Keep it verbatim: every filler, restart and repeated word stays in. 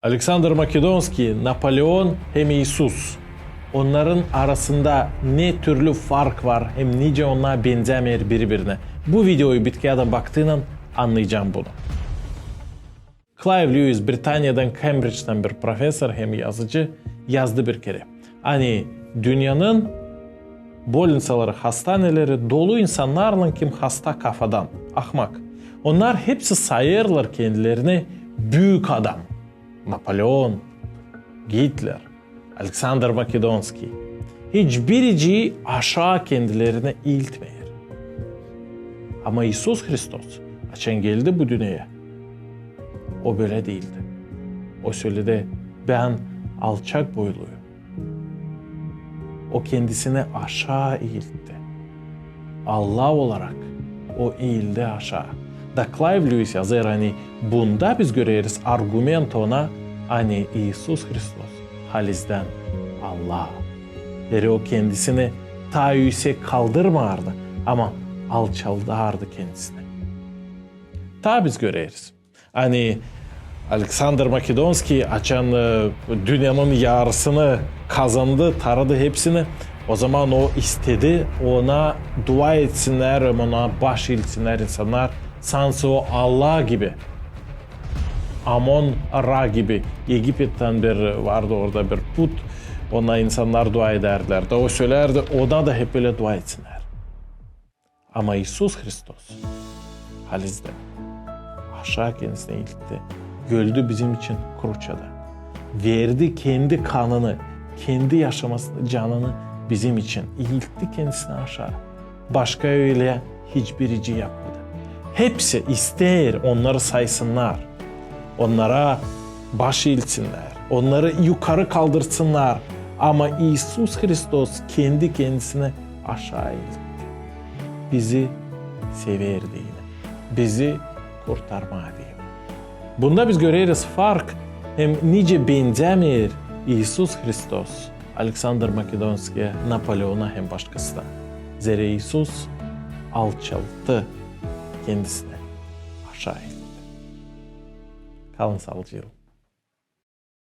Aleksandr Makedonskiy, Napoleon hem İisus. Onnarın arasında ne türlü fark var hem nicä onnar benzämeer biri-birinä? Bu videoyu bitkiyädän baktıynan annayacaan bunu. Clive Lewis, Britaniyadan Kembriçtän bir professor hem yazıcı, yazdı bir kerä, ani dünnenin bolniţaları, hastaneleri dolu insannarlan, kim hasta kafadan, ahmak. Onnar hepsi sayêrlar kendilerini büük adam. Napoleon, Gitler, Aleksandr Makedonskiy. Hiç biricii aşaa kendilerini iiltmeer. Ama İisus Hristos, açan geldi bu dünneyä, o bölä diildi. O söledi: "Bän alçak boyluyum." O kendisini aşaa iiltti. Allah olarak o iildi aşaa. Da Clive Lewis yazêr, ani bunda biz göreriz argument ona, ani İisus Hristos halizdän Allah. Deri o kendisini taa üüsek kaldırmaardı, ama alçaldardı kendisini. Taa biz göreriz, ani Aleksandr Makedonskiy, açan, e, dünnenin yarısını kazandı, taradı hepsini, ozaman o istedi, ona dua etsinnär, ona baş iiltsinnär insannar, sansı o Allah gibi. Amon-Ra gibi. Egipettän bir vardı orada bir put, ona insannar dua edärdilär. Da o sölärdi, ona da hep ölä dua etsinnär. Ama İisus Hristos halizdän aşaa kendisini iiltti. Öldü bizim için kruçada. Verdi kendi kanını, kendi yaşamasını, canını bizim için. İiltti kendisini aşaa. Başka ölä hiç biricii yapmadı. Hepsi isteer onnarı saysınnar, onnara baş iiltsinnär, onnarı yukarı kaldırsınnar. Ama İisus Hristos kendi kendisini aşaa iiltti. Bizi sever deyni, bizi kurtarmaa deyni. Bunda biz göreriz fark hem nicä benzämeer İisus Hristos Aleksandr Makedonskiyä, Napoleona hem başkasına. Zerä İisus alçalttı kendisini, aşaa iiltti. Kalın saalıcaklan.